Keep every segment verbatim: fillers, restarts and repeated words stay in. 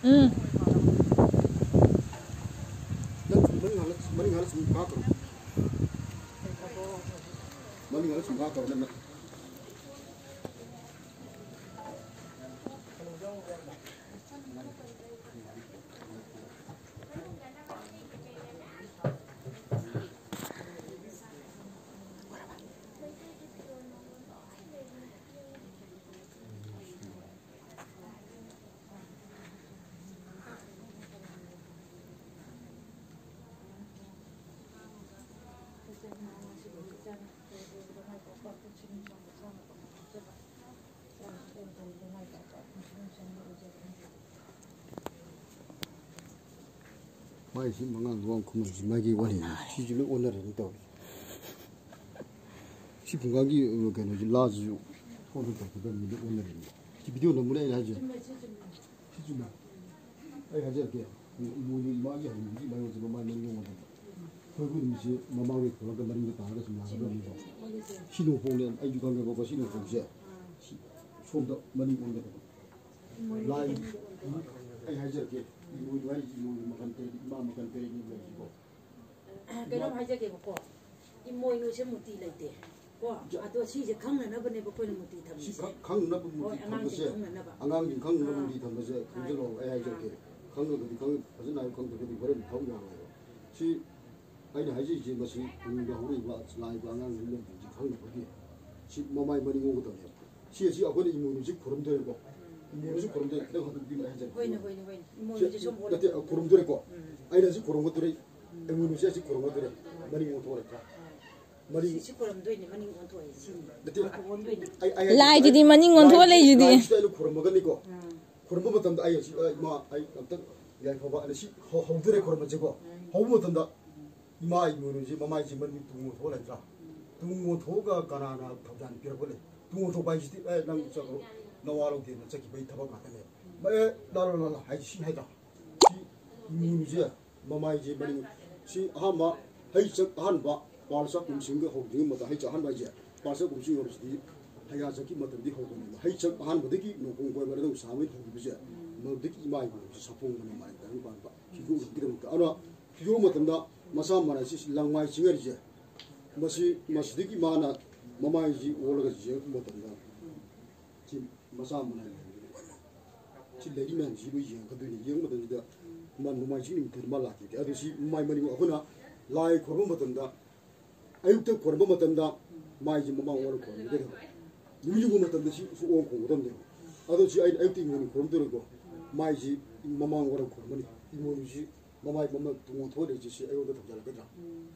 ꯎꯝ꯫ ꯅꯪ ꯃꯅꯤꯡ ꯍꯜꯂ, ꯃꯅꯤꯡ ꯍꯜꯂ ꯁꯨꯝ ꯀꯥꯞꯈ꯭ꯔꯣ꯫ ꯃꯅꯤꯡ ꯍꯜꯂ ꯁꯨꯝ ꯀꯥꯞꯈ꯭ꯔꯣ, ꯅꯪ꯫ ꯃꯥꯏꯁꯤ ꯃꯉꯥꯡ ꯂꯨꯋꯥꯡ ꯈꯨꯃꯟꯁꯤ ꯃꯥꯒꯤ ꯋꯥꯔꯤꯅꯤ꯫ ꯁꯤꯁꯨ ꯂꯣꯏ ꯑꯣꯟꯅꯔꯦꯅꯦ ꯇꯧꯔꯤꯁꯦ꯫ ꯁꯤ ꯐꯨꯡꯒꯥꯒꯤ, ꯑ, ꯀꯩꯅꯣꯁꯤ ꯂꯥꯁꯤꯁꯨ ꯐꯣꯟꯗ ꯇꯧꯒꯗꯕꯅꯤ, ꯂꯣꯏ ꯑꯣꯟꯅꯔꯦꯅꯦ꯫ ꯁꯤ ꯚꯤꯗꯤꯑꯣ ꯅꯝꯕꯅꯦ ꯑꯩꯅ ꯍꯥꯏꯁꯦ꯫ ꯁꯤ ꯆꯨꯝꯃꯦ꯫ ꯑꯩ ꯍꯥꯏꯖꯔꯛꯀꯦ꯫ ꯏꯃꯣꯏꯅꯨ ꯏꯃꯥꯒꯤ ꯍꯧꯅꯕꯤꯁꯤ ꯃꯌꯣꯟꯁꯦ ꯃꯃꯥꯏ ꯃꯔꯤ ꯌꯦꯡꯉꯣ꯫ ꯈꯣꯏꯕꯨ ꯅꯨꯃꯤꯠꯁꯦ ꯃꯃꯥꯡꯒꯤ ꯊꯣꯛꯂꯒ ꯃꯅꯤꯡꯗ ꯇꯥꯔꯒ ꯁꯨꯝ ꯂꯥꯛꯀꯗꯕꯅꯤꯀꯣ꯫ ꯁꯤ ꯅꯣꯡꯄꯣꯛꯅꯦ, ꯑꯩꯁꯨ ꯈꯪꯉꯦꯕꯀꯣ, ꯁꯤ ꯅꯣꯡꯄꯣꯛꯁꯦ꯫ ꯁꯤ ꯁꯣꯝꯗ ꯃꯅꯤꯡ ꯑꯣꯟꯒꯗꯕ꯫ ꯂꯥꯏ, ꯑꯩ ꯍꯥꯏꯖꯔꯛꯀꯦ, ꯏꯃꯣꯏꯅꯨ ꯍꯥꯏꯔꯤꯁꯤ ꯏꯃꯣꯏꯅꯨ ꯃꯈꯜ ꯇꯔꯦꯠ, ꯏꯃꯥ ꯃꯈꯜ ꯇꯔꯦꯠꯅꯤ ꯂꯩꯔꯤꯁꯤꯀꯣ꯫ ꯀꯩꯅꯣꯝ ꯍꯥꯏꯖꯒꯦꯕꯀꯣ, ꯏꯃꯣꯏꯅꯨꯁꯦ ꯃꯨꯔꯇꯤ ꯂꯩꯇꯦ ꯀꯣ꯫ ꯑꯗꯣ ꯁꯤꯁꯦ ꯈꯪꯅꯅꯕꯅꯦꯕ ꯑꯩꯈꯣꯏꯅ ꯃꯨꯔꯇꯤ ꯊꯝꯃꯤꯁꯦ꯫ ꯁꯤ ꯈꯪ-, ꯈꯪꯅꯅꯕ ꯍꯣꯏ, ꯃꯨꯔꯇꯤ ꯑꯉꯥꯡꯁꯤꯡ ꯊꯝꯕꯁꯦ, ꯈꯪꯅꯅꯕ꯫ ꯑꯉꯥꯡꯁꯤꯡ ꯈꯪꯅꯅꯕ ꯑꯥ꯫ ꯃꯨꯔꯇꯤ ꯊꯝꯕꯁꯦ, ꯑꯥ꯫ ꯈꯪꯖꯤꯜꯂꯣ, ꯑꯩ ꯍꯥꯏꯖꯔꯛꯀꯦ꯫ ꯈꯪꯉꯒꯗꯤ ꯈꯪꯉꯤ, ꯐꯖꯅ ꯍꯥꯏꯌꯨ, ꯈꯪꯗ꯭ꯔꯒꯗꯤ ꯍꯣꯔꯦꯟ ꯊꯕꯛ ꯌꯥꯔꯣꯏꯕ꯫ ꯁꯤ ꯑꯩꯅ ꯍꯥꯏꯖꯔꯤꯁꯦ, ꯃꯁꯤ ꯇꯨꯡꯗ ꯍꯧꯔꯛꯏꯕ ꯂꯥꯛꯏꯕ ꯑꯉꯥꯡꯁꯤꯡ ꯂꯩꯕꯁꯤꯡꯁꯤ ꯈꯪꯅꯕꯒꯤ ꯁꯤ ꯃꯃꯥꯏ ꯃꯅꯤꯡ ꯑꯣꯟꯒꯗꯕꯅꯦꯕ꯫ ꯁꯤ ꯑꯁꯤ ꯑꯩꯈꯣꯏꯅ ꯏꯃꯣꯏꯅꯨꯁꯤ ꯈꯨꯔꯨꯝꯗꯣꯏꯅꯦꯀꯣ꯫ ꯏꯃꯣꯏꯅꯨꯁꯤ ꯈꯨꯔꯨꯝꯗꯣꯏ, ꯈꯤꯇꯪ ꯍꯟꯗꯣꯛꯄꯤꯌꯨ, ꯑꯩ ꯍꯥꯏꯖꯔꯛꯀꯦ꯫ ꯍꯣꯏꯅꯦ, ꯍꯣꯏꯅꯦ, ꯍꯣꯏꯅꯦ꯫ ꯁꯤ ꯏꯃꯣꯏꯅꯨꯁꯦ ꯁꯣꯝ ꯑꯣꯜꯂꯦ꯫ ꯅꯠꯇꯦ, ꯈꯨꯔꯨꯝꯗꯣꯏꯅꯦꯀꯣ꯫ ꯎꯝ꯫ ꯑꯩꯅ ꯁꯤ ꯈꯨꯔꯨꯝꯒꯗꯣꯔꯦ꯫ ꯎꯝ꯫ ꯏꯃꯣꯏꯅꯨꯁꯦ ꯑꯁꯤ ꯈꯨꯔꯨꯝꯒꯗꯣꯔꯦ꯫ ꯃꯅꯤꯡ ꯑꯣꯟꯊꯣꯛꯑꯒ꯫ ꯃꯅꯤꯡ ꯁꯤ, ꯁꯤ ꯈꯨꯔꯨꯝꯗꯣꯏꯅꯦ, ꯃꯅꯤꯡ ꯑꯣꯟꯊꯣꯛꯑꯦ, ꯁꯤꯅꯤ꯫ ꯅꯠꯇꯦ꯫ ꯑꯣꯟꯗꯣꯏꯅꯦ꯫ ꯑꯩ, ꯑꯩ ꯍꯥꯏꯖꯔꯛꯀꯦ꯫ ꯂꯥꯏꯗꯨꯗꯤ ꯃꯅꯤꯡ ꯑꯣꯟꯊꯣꯛꯑ ꯂꯥꯏ-, ꯂꯩꯁꯤꯗꯤ꯫ ꯂꯥꯏꯁꯤꯗ ꯑꯩꯅ ꯈꯨꯔꯨꯝꯃꯒꯅꯤꯀꯣ꯫ ꯎꯝ꯫ ꯈꯨꯔꯨꯝꯕ ꯃꯇꯝꯗ ꯑꯩ ꯑꯁꯤ, ꯑ, ꯏꯃꯥ, ꯑꯩ ꯑꯝꯇꯪ ꯌꯥꯏꯐꯕ ꯑꯅ ꯁꯤ ꯍꯧ-, ꯍꯧꯗꯣꯔꯦ ꯈꯨꯔꯨꯝꯕꯁꯦꯀꯣ꯫ ꯎꯝ꯫ ꯍꯧꯕ ꯃꯇꯝꯗ ꯏꯃꯥ ꯏꯃꯣꯏꯅꯨꯁꯤ ꯃꯃꯥꯏꯁꯤ ꯃꯅꯤꯡ ꯇꯨꯡ ꯑꯣꯟꯊꯣꯛꯑ ꯂꯩꯇ꯭ꯔꯥ? ꯎꯝ꯫ ꯇꯨꯡ ꯑꯣꯟꯊꯣꯛꯑꯒ ꯀꯅꯥꯅ ꯊꯧꯖꯥꯟ ꯄꯤꯔꯛꯄ ꯂꯩ? ꯇꯨꯡ ꯑꯣꯟꯊꯣꯛꯄ ꯍꯥꯏꯁꯤꯗꯤ, "ꯑꯦ, ꯅꯪ ꯆꯠꯈ꯭ꯔꯣ, ꯅꯋꯥ ꯂꯧꯗꯦꯅ" ꯆꯠꯈꯤꯕꯒꯤ ꯊꯕꯛ ꯉꯥꯛꯇꯅꯦ꯫ ꯎꯝ꯫ "ꯑꯦ, ꯂꯥꯛꯂꯣ, ꯂꯥꯛꯂꯣ" ꯍꯥꯏꯁꯤ ꯁꯤ ꯍꯥꯏꯗ꯭ꯔꯥ? ꯁꯤ ꯏꯃꯣꯏꯅꯨꯁꯦ ꯃꯃꯥꯏꯁꯦ ꯃꯅꯤꯡ, ꯁꯤ ꯑꯍꯥꯟꯕ ꯍꯩ ꯆꯪ ꯑꯍꯥꯟꯕ ꯄꯥꯜ ꯆꯥꯛꯈꯨꯝꯁꯤꯡꯒ ꯍꯧꯗ꯭ꯔꯤꯉꯩ ꯃꯇꯝ ꯍꯩ ꯆꯥꯛ ꯑꯍꯥꯟꯕ ꯍꯥꯏꯁꯦ, ꯄꯥꯜ ꯆꯥꯛꯈꯨꯝꯁꯤꯡ ꯍꯧꯕꯁꯤꯗꯤ ꯍꯩꯌꯥ ꯆꯠꯈꯤ ꯃꯇꯝꯗꯤ ꯍꯧꯕꯅꯦꯕ꯫ ꯍꯩ ꯆꯪ ꯑꯍꯥꯟꯕꯗꯒꯤ ꯅꯣꯡꯄꯣꯡ ꯀꯣꯏꯕ ꯑꯗꯨꯝ ꯁꯥꯕꯩ ꯍꯧꯈꯤꯕꯁꯦ ꯃꯗꯨꯗꯒꯤ ꯏꯃꯥ ꯏꯕꯦꯟꯁꯤ ꯁꯥꯐꯣꯡꯕꯅ ꯃꯥꯏ ꯇꯥꯔꯝ ꯄꯥꯟꯕ ꯐꯤꯖꯣꯜ ꯂꯧꯕꯒꯤꯗꯃꯛꯇ꯫ ꯑꯗꯨꯅ ꯐꯤꯖꯣꯜ ꯃꯇꯝꯗ ꯃꯁꯥ ꯃꯔꯥꯏꯁꯤ ꯂꯪꯃꯥꯏ ꯆꯤꯡꯉꯔꯤꯁꯦ꯫ ꯃꯁꯤ, ꯃꯁꯤꯗꯒꯤ ꯃꯥꯅ ꯃꯃꯥꯏꯁꯤ ꯑꯣꯜꯂꯒ ꯌꯦꯡꯉꯛꯄ ꯃꯇꯝꯗ ꯁꯤ ꯃꯁꯥ ꯃꯔꯥꯏ ꯂꯩꯔꯝꯒꯅꯤ꯫ ꯁꯤ ꯂꯩꯔꯤ ꯃꯌꯥꯝꯁꯤ ꯂꯣꯏ ꯌꯦꯡꯉꯛꯀꯗꯣꯏꯅꯤ꯫ ꯌꯦꯡꯕ ꯃꯇꯝꯁꯤꯗ ꯃꯥ ꯅꯣꯡꯃꯥꯏꯖꯤꯡ ꯅꯨꯃꯤꯠꯇꯗꯤ ꯃꯥ ꯂꯥꯛꯈꯤꯗꯦ꯫ ꯑꯗꯨ ꯁꯤ ꯃꯃꯥꯏ ꯃꯅꯤꯡ ꯑꯩꯈꯣꯏꯅ ꯂꯥꯏ ꯈꯨꯔꯨꯝꯕ ꯃꯇꯝꯗ ꯑꯌꯨꯛꯇ ꯈꯣꯏꯔꯝꯕ ꯃꯇꯝꯗ ꯃꯥꯏꯁꯤ ꯃꯃꯥꯡ ꯑꯣꯟꯅ ꯈꯣꯏꯔꯝꯒꯗꯕꯅꯦꯕ꯫ ꯅꯨꯃꯤꯠ ꯌꯨꯡꯕ ꯃꯇꯝꯗ ꯁꯤ ꯁꯨꯑꯣꯟ ꯈꯣꯡꯒꯗꯕꯅꯦꯕ꯫ ꯑꯗꯣ ꯁꯤ ꯑꯩꯅ ꯑꯌꯨꯛꯇ ꯏꯪꯈꯣꯜ ꯈꯣꯏꯔꯝꯗꯣꯏꯅꯤꯀꯣ꯫ ꯃꯥꯏꯁꯤ ꯃꯃꯥꯡ ꯑꯣꯟꯅ ꯈꯣꯏꯔꯝꯒꯅꯤ꯫ ꯏꯪꯈꯣꯜꯁꯤ ꯃꯃꯥꯏ ꯃꯃꯜ ꯇꯨꯡꯑꯣꯟ ꯊꯣꯛꯍꯜꯂꯤꯁꯦ ꯁꯤ ꯑꯩꯉꯣꯟꯗ ꯊꯧꯖꯥꯜꯂꯛꯀꯗ꯭ꯔꯥ? ꯎꯝ꯫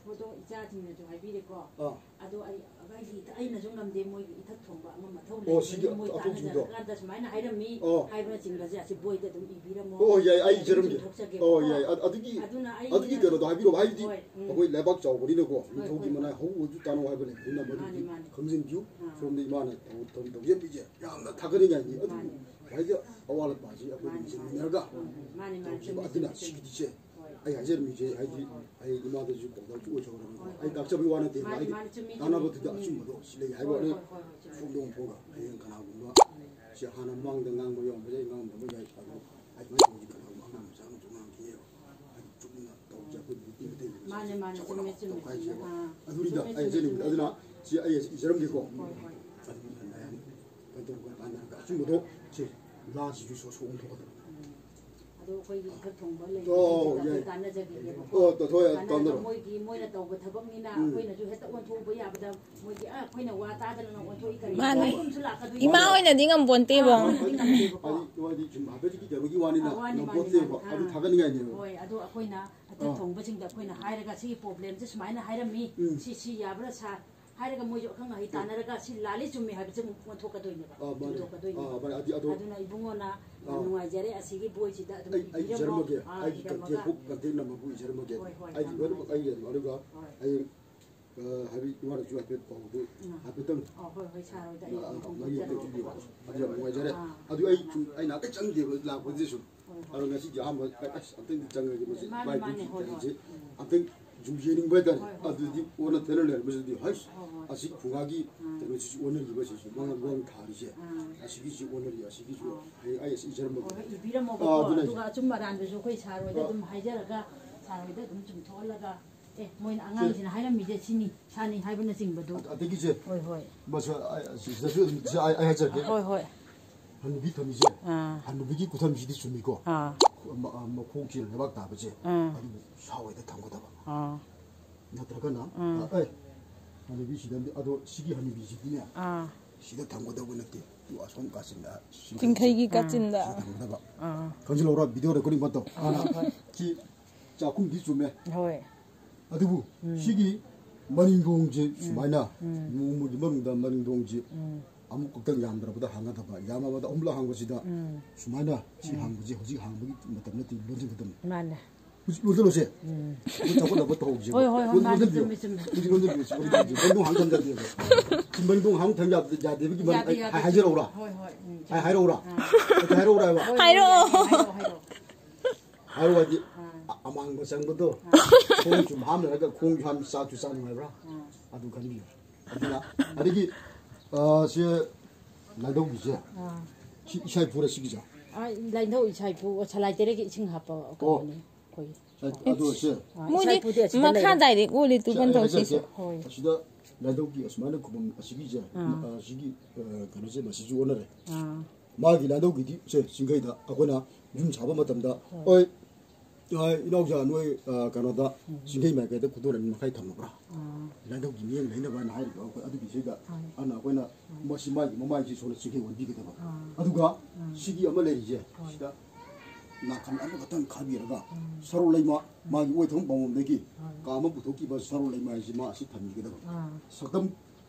ꯍꯣꯏꯗꯣ ꯏꯆꯥꯁꯤꯡꯅꯁꯨ ꯍꯥꯏꯕꯤꯔꯦꯀꯣ꯫ ꯑꯥ꯫ ꯑꯗꯣ ꯑꯩ, ꯑꯩꯒꯤ, ꯑꯩꯅꯁꯨ ꯉꯝꯗꯦ, ꯃꯣꯏꯒꯤ ꯏꯊꯛ ꯊꯣꯡꯕ ꯑꯃ ꯃꯊꯧ ꯑꯣ, ꯂꯩꯕꯅꯤ, ꯁꯤꯒꯤ ꯃꯣꯏ ꯑꯊꯧꯕꯗꯣ꯫ ꯇꯥꯟꯅꯖꯔꯀꯥꯟꯗ ꯁꯨꯃꯥꯏꯅ ꯍꯥꯏꯔꯝꯃꯤ ꯑꯣ꯫ ꯍꯥꯏꯕꯅꯆꯤꯡꯕꯁꯦ ꯑꯁꯤ ꯕꯣꯏꯗ ꯑꯗꯨꯝ ꯏꯕꯤꯔꯝꯃꯣ꯫ ꯑꯣ, ꯌꯥꯏ, ꯑꯩ ꯑꯩ ꯑꯗꯨꯝ ꯏꯖꯔꯝꯒꯦ꯫ ꯆꯨꯝꯊꯣꯛꯆꯒꯦꯕꯀꯣ꯫ ꯑꯣ, ꯌꯥꯏ꯫ ꯑ-, ꯑꯗꯨꯒꯤ, ꯑꯗꯨꯅ ꯑꯩ ꯑꯗꯨꯒꯤ ꯀꯩꯅꯣꯗꯣ ꯍꯥꯏꯕꯤꯔꯣ, ꯍꯥꯏꯗꯤ ꯍꯣꯏ, ꯎꯝ꯫ ꯑꯩꯈꯣꯏ ꯂꯩꯕꯥꯛ ꯆꯥꯎꯕꯅꯤꯅꯀꯣ, ꯍꯣꯏ, ꯅꯤꯡꯊꯧꯒꯤ ꯍꯣꯏ, ꯃꯅꯥꯏ ꯍꯣꯏ꯫ ꯍꯧꯕꯁꯨ ꯇꯥꯅꯧ ꯍꯥꯏꯕ ꯂꯩꯕꯅꯤꯅ ꯃꯗꯨꯗꯤ ꯃꯥꯅꯤ, ꯃꯥꯅꯤ꯫ ꯈꯪꯖꯤꯟꯕꯤꯌꯨ꯫ ꯑꯥ꯫ ꯁꯣꯝꯗ ꯏꯃꯥꯅ ꯇꯧ-, ꯇꯧ-, ꯇꯧꯖꯕꯤꯒꯦ꯫ ꯌꯥꯝꯅ ꯊꯥꯒꯠꯅꯤꯡꯉꯥꯏꯅꯤ꯫ ꯑꯗꯨꯕꯨ ꯃꯥꯅꯤ꯫ ꯍꯥꯏꯗꯤ ꯑꯋꯥꯠ ꯑꯄꯥꯁꯤ ꯑꯩꯈꯣꯏꯅ ꯃꯥꯅꯤ, ꯃꯥꯅꯤ꯫ ꯃꯦꯟꯁꯤꯟꯃꯤꯟꯅꯔꯒ ꯎꯝ, ꯃꯥꯅꯤ, ꯃꯥꯅꯤ꯫ ꯇꯧꯈꯤꯕ ꯆꯨꯝꯃꯤ, ꯑꯗꯨꯅ ꯆꯨꯝꯃꯤ, ꯆꯨꯝꯃꯤ꯫ ꯁꯤꯒꯤꯗꯤ ꯁꯦ ꯍꯣꯏ꯫ ꯑꯩ ꯍꯥꯏꯖꯔꯝꯃꯤꯁꯦ ꯍꯥꯏꯗꯤ ꯍꯣꯏ, ꯍꯣꯏ꯫ ꯑꯩ ꯏꯃꯥꯗꯁꯨ ꯀꯧꯗꯕꯁꯨ ꯑꯣꯏꯖꯍꯧꯔꯕꯅꯤꯀꯣ꯫ ꯍꯣꯏ, ꯑꯩ ꯍꯣꯏ꯫ ꯇꯥꯛꯆꯕꯒꯤ ꯋꯥ ꯅꯠꯇꯦꯕ꯫ ꯃꯥꯅꯤ, ꯍꯥꯏꯗꯤ ꯃꯥꯅꯤ, ꯆꯨꯝꯃꯤ, ꯆꯨꯝꯃꯤ꯫ ꯀꯥꯟꯅꯕꯗꯨꯗ ꯎꯝ꯫ ꯑꯆꯨꯝꯕꯗꯣ ꯁꯤ ꯂꯩ ꯍꯥꯏꯕ ꯍꯣꯏ, ꯋꯥꯅꯤ꯫ ꯍꯣꯏ, ꯍꯣꯏ, ꯍꯣꯏ, ꯆꯨꯝꯃꯤ꯫ ꯐꯣꯡꯗꯣꯛ ꯐꯣꯡꯗꯣꯛꯑꯒ ꯍꯌꯦꯡ ꯀꯅꯥꯒꯨꯝꯕ ꯎꯝ꯫ ꯁꯤ ꯍꯥꯟꯅ ꯃꯃꯥꯡꯗ ꯉꯥꯡꯕ ꯌꯥꯎꯔꯝꯕ ꯌꯥꯏ, ꯉꯥꯡꯉꯝꯗꯕ ꯌꯥꯏ꯫ ꯑꯗꯣ ꯑꯗꯨꯃꯥꯏꯅ ꯇꯧꯕꯗꯤ ꯀꯅꯥꯒꯨꯝꯕ ꯑꯉꯥꯡ ꯃꯆꯥ ꯑꯃꯁꯨ ꯉꯥꯡꯈꯤꯅꯦꯕ꯫ ꯍꯥꯏꯗꯤ ꯆꯨꯝꯅ ꯇꯧꯕꯁꯦ ꯑꯩꯈꯣꯏ ꯃꯩꯇꯩ ꯃꯆꯥꯁꯦ ꯃꯥꯅꯦ, ꯃꯥꯅꯦ, ꯆꯥꯎꯈꯠꯅꯕ ꯆꯨꯝꯃꯦ, ꯇꯧ ꯆꯨꯝꯃꯦ, ꯍꯥꯏꯁꯦꯕ꯫ ꯑꯥ, ꯑꯗꯨꯅꯤꯗ ꯆꯨꯝꯃꯦ, ꯑꯩ ꯆꯨꯝꯃꯦ, ꯍꯥꯏꯖꯅꯤꯡꯕꯗ꯫ ꯆꯨꯝꯃꯦ꯫ ꯑꯗꯨꯅ ꯁꯤ ꯑꯩ ꯏꯖꯔꯝꯒꯦꯀꯣ꯫ ꯍꯣꯏ, ꯍꯣꯏ꯫ ꯑꯗꯨꯅ ꯃꯌꯥꯝ ꯀꯩꯅꯣ ꯇꯧꯔꯒ ꯇꯥꯟꯅꯔꯒ ꯑꯆꯨꯝꯕꯗꯣ ꯁꯤ ꯂꯥꯁꯤꯁꯨ ꯁꯣ-, ꯁꯣꯛꯑꯝ ꯊꯣꯛꯀꯗꯕ꯫ ꯎꯝ꯫ ꯑꯗꯣ ꯑꯩꯈꯣꯏꯒꯤ ꯏꯊꯛ ꯊꯣꯡꯕ ꯑꯣ, ꯂꯩꯕꯁꯤꯡꯁꯤꯗ ꯑꯩꯈꯣꯏ ꯌꯥꯏ꯫ ꯇꯥꯟꯅꯖꯒꯦꯕꯀꯣ꯫ ꯑꯣ, ꯇ-, ꯊꯣꯏ, ꯇꯥꯟꯅꯔꯒ ꯇꯥꯟꯅꯔꯣ꯫ ꯃꯣꯏꯒꯤ, ꯃꯣꯏꯅ ꯇꯧꯕ ꯊꯕꯛꯅꯤꯅ ꯎꯝ꯫ ꯑꯩꯈꯣꯏꯅꯁꯨ ꯍꯦꯛꯇ ꯑꯣꯟꯊꯣꯛꯎꯕ ꯌꯥꯕꯗ ꯃꯣꯏꯒꯤ, ꯑ, ꯑꯩꯈꯣꯏꯅ ꯋꯥ ꯇꯥꯗꯅ ꯑꯣꯟꯊꯣꯛꯏ ꯀꯔꯤ ꯃꯥꯅꯦ꯫ ꯋꯥꯐꯝꯁꯨ ꯂꯥꯛꯀꯗꯣꯏꯅꯤ꯫ ꯏꯃꯥ ꯑꯣꯏꯅꯗꯤ ꯉꯝꯄꯣꯟꯇꯦꯕꯣ꯫ ꯑ, ꯑꯣꯟꯅꯗꯤ ꯉꯝꯗꯦꯕꯀꯣ꯫ ꯍꯥꯏꯗꯤ, ꯍꯥꯏꯗꯤ ꯁꯨꯝ ꯍꯥꯏꯐꯦꯠꯀꯤ ꯀꯩꯅꯣꯒꯤ ꯋꯥꯅꯤꯅ ꯑ, ꯋꯥꯅꯤ, ꯃꯥꯅꯤ, ꯉꯝꯄꯣꯟꯇꯦꯕ꯫ ꯃꯥꯅꯤ꯫ ꯑꯗꯨ ꯑꯥ꯫ ꯊꯥꯒꯠꯅꯤꯡꯉꯥꯏꯅꯦꯕ꯫ ꯍꯣꯏ, ꯑꯗꯣ ꯑꯩꯈꯣꯏꯅ ꯍꯦꯛꯇ ꯑꯥ꯫ ꯊꯣꯡꯕꯁꯤꯡꯗ ꯑꯩꯈꯣꯏꯅ ꯍꯥꯏꯔꯒ ꯁꯤꯒꯤ problemꯁꯦ ꯁꯨꯃꯥꯏꯅ ꯍꯥꯏꯔꯝꯃꯤ, ꯎꯝ꯫ ꯁꯤ, ꯁꯤ ꯌꯥꯕ꯭ꯔꯥ ꯁꯥꯔ? ꯍꯥꯏꯔꯒ ꯃꯣꯏꯁꯨ ꯑꯈꯪ ꯑꯍꯩ ꯎꯝ꯫ ꯇꯥꯟꯅꯔꯒ ꯁꯤ ꯂꯥꯜꯂꯤ ꯆꯨꯝꯃꯤ ꯍꯥꯏꯕꯁꯦ ꯑꯃꯨꯛ ꯑꯣꯟꯊꯣꯛꯀꯗꯣꯏꯅꯦꯕ, ꯑꯥ, ꯃꯥꯅꯦ꯫ ꯆꯨꯝꯊꯣꯛꯀꯗꯣꯏꯅꯦꯕ꯫ ꯑꯥ, ꯃꯥꯅꯦ꯫ ꯑꯗꯨ, ꯑꯗꯣ ꯑꯗꯨꯅ ꯏꯕꯨꯡꯉꯣꯅ ꯑꯥ꯫ ꯅꯨꯡꯉꯥꯏꯖꯔꯦ, ꯑꯁꯤꯒꯤ ꯕꯣꯏꯁꯤꯗ ꯑꯗꯨꯝ ꯑꯩ, ꯑꯩ ꯏꯕꯤꯔꯝꯃꯣ꯫ ꯏꯖꯔꯝꯃꯒꯦ꯫ ꯑꯥ, ꯑꯩꯒꯤ ꯏꯔꯝꯃꯒ꯫ Contact book, contact numberꯕꯨ ꯏꯖꯔꯝꯃꯒꯦ꯫ ꯍꯣꯏ, ꯍꯣꯏ, ꯑꯩ ꯌꯥꯝ ꯂꯣꯏꯅꯃꯛ ꯅꯨꯡꯉꯥꯏꯖꯔꯦ꯫ ꯑꯩ ꯑꯗꯨꯝ ꯑꯗꯨꯒ ꯍꯣꯏ꯫ ꯍꯌꯦꯡ ꯑ, ꯍꯥꯏꯕꯗꯤ ꯏꯃꯥꯅꯁꯨ ꯍꯥꯏꯐꯦꯠ ꯄꯥꯎꯗꯨ ꯑꯥ꯫ ꯍꯥꯏꯐꯦꯠꯇꯪ ꯑꯥ, ꯍꯣꯏ, ꯍꯣꯏ, ꯁꯥꯔ ꯍꯣꯏꯗ ꯑꯩ ꯑꯥ, ꯑꯥ, ꯑꯗꯨꯝ ꯃꯔꯤ ꯑꯝꯇ ꯍꯥꯏꯖꯔꯛꯑꯣ꯫ ꯄꯤꯕꯤꯌꯣ꯫ ꯑꯗꯨ ꯌꯥꯝ ꯅꯨꯡꯉꯥꯏꯖꯔꯦ꯫ ꯑꯥ꯫ ꯑꯗꯨ ꯑꯩ ꯁꯨꯝ, ꯑꯩ ꯉꯥꯛꯇ ꯆꯪꯗꯦꯕ ꯂꯥꯛꯄꯁꯤꯗ ꯁꯨꯝ꯫ ꯍꯣꯏ, ꯍꯣꯏ꯫ ꯑꯗꯣ ꯉꯁꯤꯗꯤ ꯑꯍꯥꯟꯕ, ꯑꯁ, ꯑꯝꯇꯪꯗꯤ ꯆꯪꯉꯒꯦ ꯃꯁꯤ ꯃꯥꯅꯦ, ꯃꯥꯏ ꯃꯥꯅꯦ, ꯍꯣꯏ, ꯍꯣꯏ꯫ ꯃꯤꯠꯀꯤꯁꯦ ꯎꯝ꯫ ꯑꯝꯇꯪ ꯁꯨꯝ ꯌꯦꯡꯅꯤꯡꯕ ꯍꯥꯏꯇꯥꯔꯦ꯫ ꯍꯣꯏ, ꯍꯣꯏ, ꯑꯗꯨꯗꯤ ꯍꯣꯏ꯫ ꯑꯣꯟꯅ ꯇꯩꯅ ꯂꯩꯔꯝꯕꯁꯤꯗꯤ, ꯍꯩꯁ, ꯍꯣꯏ, ꯍꯣꯏ꯫ ꯑꯁꯤ ꯈꯨꯒꯥꯒꯤ ꯎꯝ꯫ ꯀꯩꯅꯣꯁꯤꯁꯨ ꯑꯣꯟꯅꯔꯤꯕꯁꯤꯁꯨ ꯃꯉꯥ ꯃꯉꯥ ꯊꯥꯔꯤꯁꯦ꯫ ꯑꯥ꯫ ꯑꯁꯤꯒꯤꯁꯨ ꯑꯣꯟꯅꯔꯤ, ꯑꯁꯤꯒꯤꯁꯨ ꯑꯥ꯫ ꯍꯌꯦꯡ ꯑꯩ ꯑꯁꯤ ꯏꯖꯔꯝꯃꯒꯦ꯫ ꯍꯣꯏ, ꯍꯣꯏ, ꯏꯕꯤꯔꯝꯃꯣꯕꯀꯣ꯫ ꯑꯥ, ꯑꯗꯨꯅ ꯑꯗꯨꯒ ꯑꯆꯨꯝ ꯑꯔꯥꯟꯗꯨꯁꯨ ꯑꯩꯈꯣꯏ ꯁꯥꯔ ꯍꯣꯏꯗ ꯑꯥ꯫ ꯑꯗꯨꯝ ꯍꯥꯏꯖꯔꯒ ꯁꯥꯔ ꯍꯣꯏꯗ ꯑꯗꯨꯝ ꯆꯨꯝꯊꯣꯛꯍꯜꯂꯒ, ꯑꯦ, ꯃꯣꯏꯅ ꯑꯉꯥꯡꯁꯤꯅ ꯍꯥꯏꯔꯝꯃꯤꯁꯦ ꯁꯤꯅꯤ, ꯁꯥꯅꯤ ꯍꯥꯏꯕꯅꯁꯤꯡꯕꯗꯣ꯫ ꯑꯗ-, ꯑꯗꯒꯤꯁꯦ ꯍꯣꯏ, ꯍꯣꯏ꯫ ꯃꯁꯤ ꯑꯩ, ꯑꯁꯤꯗꯁꯨ ꯑꯗꯨꯝ ꯑꯩ, ꯑꯩ ꯍꯥꯏꯖꯔꯛꯀꯦ꯫ ꯍꯣꯏ, ꯍꯣꯏ꯫ ꯍꯅꯨꯕꯤ ꯊꯝꯃꯤꯁꯦ꯫ ꯑꯥ꯫ ꯍꯅꯨꯕꯤꯒꯤ ꯈꯨꯊꯝꯁꯤꯗꯤ ꯆꯨꯝꯃꯤꯀꯣ꯫ ꯑꯥ꯫ ꯈꯨ-, ꯃ-, ꯑ, ꯃꯈꯣꯡ ꯆꯦꯜꯂ ꯂꯩꯕꯥꯛ ꯇꯥꯕꯁꯦ꯫ ꯑꯥ꯫ ꯑꯗꯨꯕꯨ ꯁꯥ ꯍꯣꯏꯗ ꯊꯝꯒꯗꯕ꯫ ꯑꯥ꯫ ꯅꯠꯇ꯭ꯔꯒꯅ, ꯎꯝ꯫ ꯑ, ꯑꯦ, ꯍꯅꯨꯕꯤꯁꯤꯗ, ꯑꯗꯣ ꯁꯤꯒꯤ ꯍꯅꯨꯕꯤꯁꯤꯗꯤꯅꯦ, ꯑꯥ꯫ ꯁꯤꯗ ꯊꯝꯒꯗꯧꯕ ꯅꯠꯇꯦ꯫ ꯇꯨ ꯑꯁꯣꯝ ꯀꯥꯆꯤꯟꯗ, ꯁꯤ ꯆꯤꯡꯈꯩꯒꯤ ꯀꯥꯆꯤꯟꯗ꯫ ꯁꯤꯗ ꯊꯝꯒꯗꯕ꯫ ꯑꯥ꯫ ꯈꯪꯖꯤꯜꯍꯧꯔ, video recording ꯃꯇꯧ꯫ ꯑꯥ, ꯍꯣꯏ꯫ ꯁꯤ ꯆꯥꯛꯈꯨꯝꯗꯤ ꯆꯨꯝꯃꯦ꯫ ꯍꯣꯏ꯫ ꯑꯗꯨꯕꯨ ꯎꯝ꯫ ꯁꯤꯒꯤ ꯃꯅꯤꯡꯗꯣꯡꯁꯦ ꯎꯝ꯫ ꯁꯨꯃꯥꯏꯅ ꯎꯝ꯫ ꯅꯣꯡꯃꯒꯤ ꯃꯅꯨꯡꯗ ꯃꯅꯤꯡꯗꯣꯡꯁꯦ ꯎꯝ꯫ ꯑꯃꯨꯛ ꯈꯛꯇꯪ ꯌꯥꯝꯗ꯭ꯔꯕꯗ ꯍꯥꯡꯒꯗꯕ, ꯌꯥꯝꯃꯕꯗ ꯑꯍꯨꯝꯂꯛ ꯍꯥꯡꯕꯁꯤꯗ ꯎꯝ꯫ ꯁꯨꯃꯥꯏꯅ ꯁꯤ ꯎꯝ꯫ ꯍꯥꯡꯕꯁꯦ ꯍꯧꯖꯤꯛ ꯍꯥꯡꯕꯒꯤ ꯃꯇꯝ ꯅꯠꯇꯦ, ꯂꯣꯟꯁꯤꯟꯒꯗꯕꯅꯤ꯫ ꯃꯥꯅꯦ꯫ ꯍꯧꯖꯤꯛ ꯂꯣꯟꯁꯤꯜꯂꯣꯁꯦ꯫ ꯎꯝ꯫ ꯑꯩꯈꯣꯏ ꯆꯥꯎꯈꯠꯅꯕ ꯇꯧꯍꯧꯁꯦꯕ꯫ ꯍꯣꯏ, ꯍꯣꯏ, ꯍꯣꯏ, ꯂꯣꯟ-, ꯃꯥꯅꯤ, ꯂꯣꯟꯁꯤꯟꯕꯤꯌꯨ꯫ ꯆꯨꯝꯃꯤ, ꯆꯨꯝꯃꯤ꯫ ꯍꯧꯖꯤꯛ ꯂꯣꯟꯁꯤꯟꯕꯤꯌꯨ, ꯁꯤ ꯂꯣꯟꯁꯤꯟꯕꯤꯌꯨ꯫ ꯃꯅꯤꯡꯗꯣꯡ ꯍꯥꯡ ꯊꯝꯖꯗꯦꯕ꯫ ꯁꯤ ꯃꯅꯤꯡꯗꯣꯡ ꯍꯥꯡ ꯊꯝ ꯌꯥꯗꯦ, ꯌꯥꯗꯦꯕꯒꯤ ꯃꯔꯝ ꯌꯥꯗꯦ, ꯑꯩ ꯌꯥꯗꯦ, ꯍꯥꯏ-, ꯍꯥꯏꯖꯔꯛꯎꯔꯥ? ꯆꯨꯝꯃꯤ꯫ ꯍꯣꯏ, ꯍꯣꯏ, ꯎꯝ, ꯑꯩ ꯍꯥꯏꯔꯛꯎꯔꯥ? ꯑꯥ꯫ ꯑꯩ ꯍꯥꯏꯔꯛꯎꯔꯥ ꯍꯥꯏꯕ? ꯍꯣꯏ, ꯍꯣꯏ, ꯍꯥꯏꯔꯛꯑꯣ꯫ ꯍꯥꯏꯔꯛꯑꯣ, ꯍꯥꯏꯔꯛꯑꯣ꯫ ꯍꯥꯏꯔꯛꯑꯣ ꯍꯥꯏꯗꯤ, ꯑꯥ꯫ ꯑ-, ꯑꯃꯥꯡꯕ ꯆꯪꯕꯗꯣ, ꯑꯥ꯫ ꯈꯣꯡꯁꯨ ꯍꯥꯝꯅꯔꯒ ꯈꯣꯡꯁꯨ ꯍꯥꯝ, ꯆꯥꯛꯁꯨ ꯆꯥ ꯅꯨꯡꯉꯥꯏꯕ꯭ꯔꯥ? ꯑꯥ꯫ ꯑꯗꯨ ꯈꯟꯕꯤꯌꯨ꯫ ꯑꯗꯨꯅ, ꯑꯗꯒꯤ, ꯑ, ꯁꯤ ꯂꯥꯏꯙꯧꯒꯤꯁꯦ, ꯑꯥ꯫ ꯁꯤ ꯏꯁꯥ ꯏꯄꯨꯔ ꯁꯤꯒꯤꯁꯦ? ꯑꯥ, ꯂꯥꯏꯙꯧ ꯏꯁꯥ ꯏꯄꯨ, ꯁꯂꯥꯏ ꯇꯦꯔꯦꯒꯤ ꯏꯁꯤꯡ ꯍꯥꯞꯄ ꯑꯣ꯫ ꯀꯩꯅꯣꯅꯦ ꯑꯩꯈꯣꯏꯒꯤ꯫ ꯑꯗꯨ ꯑꯣꯏꯔꯁꯦ꯫ ꯑꯥ, ꯃꯣꯏꯗꯤ ꯏꯁꯥ ꯏꯄꯨꯗꯤ ꯑꯁꯤꯗ ꯃꯈꯥ ꯂꯩꯔꯦ꯫ ꯗꯥꯏꯔꯦꯛ ꯑꯣꯜꯂꯤ ꯁꯤ ꯑꯩ ꯇꯨꯕꯟ ꯇꯧꯁꯤꯁꯨ꯫ ꯍꯥꯏꯖꯔꯛꯀꯦ꯫ ꯍꯣꯏ꯫ ꯑꯁꯤꯗ ꯂꯥꯏꯙꯧꯒꯤ ꯑꯁꯨꯃꯥꯏꯅ ꯈꯨꯕꯝ ꯑꯁꯤꯒꯤꯁꯦ, ꯑꯥ꯫ ꯑ, ꯁꯤꯒꯤ, ꯑ, ꯀꯩꯅꯣꯁꯦ ꯃꯁꯤꯁꯨ ꯑꯣꯟꯅꯔꯦ꯫ ꯑꯥ꯫ ꯃꯥꯒꯤ ꯂꯥꯏꯙꯧꯒꯤꯗꯤ ꯁꯦ ꯆꯤꯡꯈꯩꯗ ꯑꯩꯈꯣꯏꯅ ꯌꯨꯝ ꯁꯥꯕ ꯃꯇꯝꯗ, ꯍꯣꯏ꯫ ꯍꯣꯏ, ꯑ, ꯏꯅꯥꯎꯖꯥ ꯅꯣꯏ, ꯑ, ꯀꯩꯅꯣꯗ ꯎꯝ꯫ ꯆꯤꯡꯈꯩ ꯃꯥꯏꯀꯩꯗ ꯈꯨꯗꯣꯜ ꯑꯅꯤ ꯃꯈꯥꯏ ꯊꯝꯃꯕ꯭ꯔꯥ? ꯑꯥ꯫ ꯂꯥꯏꯙꯧꯒꯤ ꯃꯤꯠꯌꯦꯡ ꯂꯩꯅꯕ ꯍꯥꯏꯅ ꯍꯥꯏꯔꯤꯕ ꯑꯩꯈꯣꯏ ꯑꯗꯨꯒꯤꯁꯤꯗ ꯍꯣꯏ꯫ ꯑꯗꯨꯅ ꯑꯩꯈꯣꯏꯅ ꯎꯝ꯫ ꯃꯁꯤ ꯃꯥꯒꯤ ꯃꯃꯥꯏꯁꯤ ꯁꯣꯝꯗ ꯆꯤꯡꯈꯩ ꯑꯣꯟꯕꯤꯒꯗꯕ꯫ ꯑꯥ꯫ ꯑꯗꯨꯒ ꯎꯝ꯫ ꯁꯤꯒꯤ ꯑꯃ ꯂꯩꯔꯤꯁꯦ, ꯍꯣꯏ꯫ ꯁꯤꯗ ꯅꯥꯀꯟ ꯑꯃꯈꯛꯇꯪ ꯈꯥꯕꯤꯔꯒ ꯎꯝ꯫ ꯁꯔꯣꯛ ꯂꯩꯃ, ꯎꯝ꯫ ꯃꯥꯒꯤ ꯑꯣꯏꯊꯣꯛꯐꯝ ꯄꯥꯝꯕꯝꯗꯒꯤ ꯍꯣꯏ꯫ ꯀꯥ ꯑꯃ ꯄꯨꯊꯣꯛꯈꯤꯕ ꯁꯔꯣꯛ ꯂꯩꯃ ꯍꯥꯏꯁꯤ ꯃꯥ ꯑꯁꯤ ꯊꯝꯕꯤꯒꯗꯕ꯫ ꯑꯥ꯫ ꯁꯛꯇꯝ